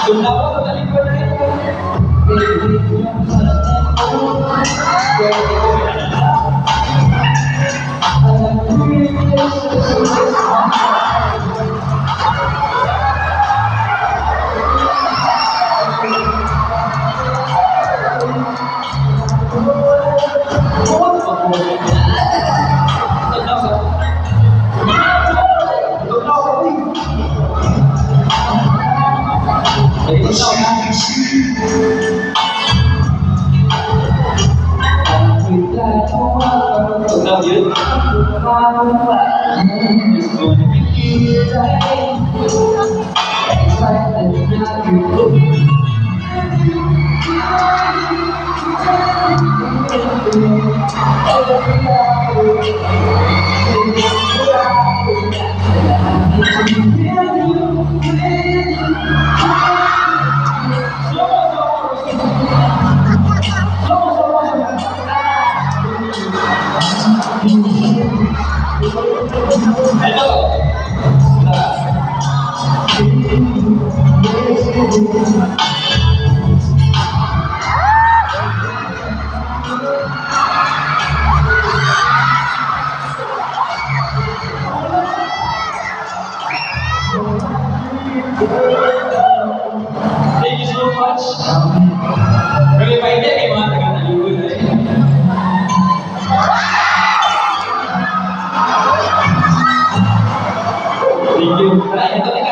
Tunawa sa talikod eh. Tugnaw yun. Hello. Thank you so much. Kami pa hindi kay mga taga-talikod eh. Thank you. Ay, ito.